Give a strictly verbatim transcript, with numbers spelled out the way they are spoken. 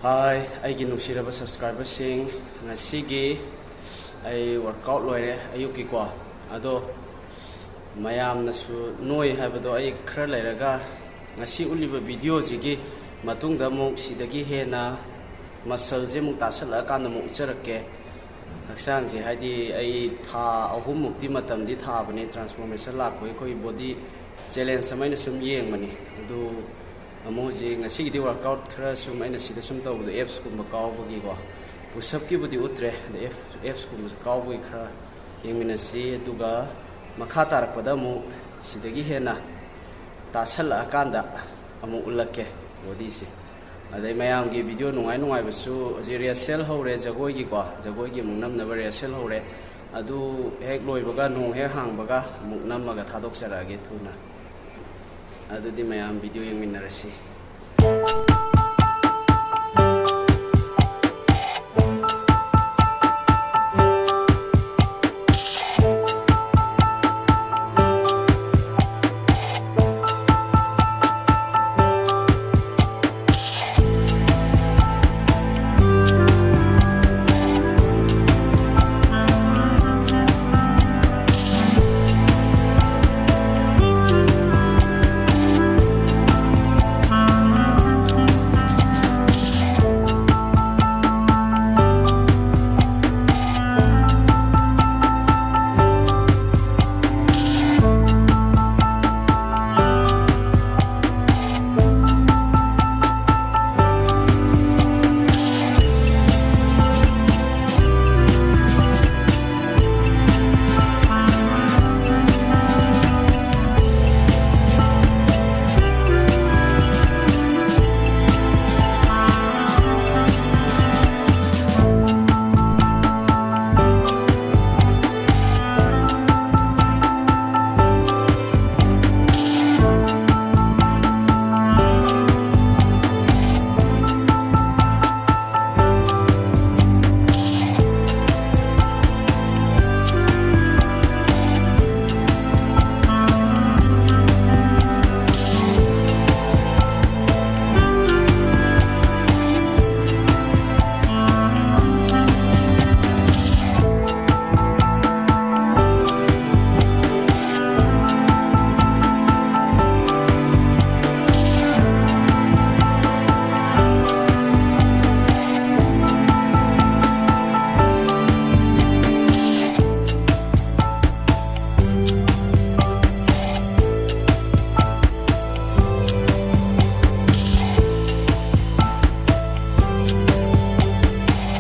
ꯍꯥꯏ, ꯑꯩꯒꯤ ꯅꯨꯡꯁꯤꯔꯕ ꯁꯕꯁꯀ꯭ꯔꯥꯏꯕꯔꯁꯤꯡ, ꯉꯁꯤꯒꯤ ꯑꯩ ꯋꯥꯔꯛꯑꯥꯎꯠ ꯂꯣꯏꯔꯦ ꯑꯌꯨꯛꯀꯤꯀꯣ꯫ ꯑꯗꯣ ꯃꯌꯥꯝꯅꯁꯨ ꯅꯣꯏ ꯍꯥꯏꯕꯗꯣ ꯑꯩ ꯈꯔ ꯂꯩꯔꯒ ꯉꯁꯤ ꯎꯠꯂꯤꯕ ꯚꯤꯗꯤꯑꯣꯁꯤꯒꯤ ꯃꯇꯨꯡꯗ ꯑꯃꯨꯛ ꯁꯤꯗꯒꯤ ꯍꯦꯟꯅ ꯃꯁꯜꯁꯦ ꯑꯃꯨꯛ ꯇꯥꯁꯜꯂꯛꯑꯀꯥꯟꯗ ꯑꯃꯨꯛ ꯎꯠꯆꯔꯛꯀꯦ꯫ ꯍꯛꯆꯥꯡꯁꯦ, ꯍꯥꯏꯗꯤ ꯑꯩ ꯊꯥ ꯑꯍꯨꯝꯃꯨꯛꯇꯤ ꯃꯇꯝꯗꯤ ꯊꯥꯕꯅꯦ ꯇ꯭ꯔꯥꯟꯁꯐꯣꯔꯃꯦꯁꯟ ꯂꯥꯛꯄꯒꯤ꯫ ꯑꯩꯈꯣꯏꯒꯤ ꯕꯣꯗꯤ ꯆꯦꯂꯦꯟꯖ ꯑꯃ ꯑꯩꯅ ꯁꯨꯝ ꯌꯦꯡꯕꯅꯤ꯫ ꯑꯗꯨ ꯑꯃꯨꯛ ꯍꯧꯖꯤꯛ ꯉꯁꯤꯒꯤꯗꯤ ꯋꯥꯔꯛꯑꯥꯎꯠ ꯈꯔ ꯁꯨꯝ ꯑꯩꯅ ꯁꯤꯗ ꯁꯨꯝ ꯇꯧꯕꯗꯣ ꯑꯦꯞꯁꯀꯨꯝꯕ ꯀꯥꯎꯕꯒꯤꯀꯣ꯫ ꯄꯨꯁꯑꯞꯀꯤꯕꯨꯗꯤ ꯎꯠꯇ꯭ꯔꯦ, ꯑꯗ ꯑꯦꯞ ꯑꯦꯞꯁꯀꯨꯝꯕꯁꯨ ꯀꯥꯎꯕꯒꯤ ꯈꯔ ꯌꯦꯡꯃꯤꯟꯅꯁꯤ꯫ ꯑꯗꯨꯒ ꯃꯈꯥ ꯇꯥꯔꯛꯄꯗ ꯑꯃꯨꯛ ꯁꯤꯗꯒꯤ ꯍꯦꯟꯅ ꯇꯥꯁꯜꯂꯛꯑꯀꯥꯟꯗ ꯑꯃꯨꯛ ꯎꯠꯂꯛꯀꯦ ꯕꯣꯗꯤꯁꯦ꯫ ꯑꯗꯩ ꯃꯌꯥꯝꯒꯤ ꯚꯤꯗꯤꯑꯣ ꯅꯨꯡꯉꯥꯏ ꯅꯨꯡꯉꯥꯏꯕꯁꯨ ꯍꯧꯖꯤꯛ ꯔꯤꯍꯔꯁꯦꯜ ꯍꯧꯔꯦ, ꯖꯒꯣꯏꯒꯤꯀꯣ, ꯖꯒꯣꯏꯒꯤ ꯑꯃꯨꯛ ꯅꯝꯅꯕ ꯔꯤꯍꯔꯁꯦꯜ ꯍꯧꯔꯦ꯫ ꯑꯗꯨ ꯍꯦꯛ ꯂꯣꯏꯕꯒ, ꯅꯣꯡ ꯍꯦꯛ ꯍꯥꯡꯕꯒ ꯑꯃꯨꯛ ꯅꯝꯃꯒ ꯊꯥꯗꯣꯛꯆꯔꯛꯑꯒꯦ ꯊꯨꯅ꯫ ꯑꯗꯨꯗꯤ ꯃꯌꯥꯝ ꯚꯤꯗꯤꯑꯣ ꯌꯦꯡꯃꯤꯟꯅꯔꯁꯤ꯫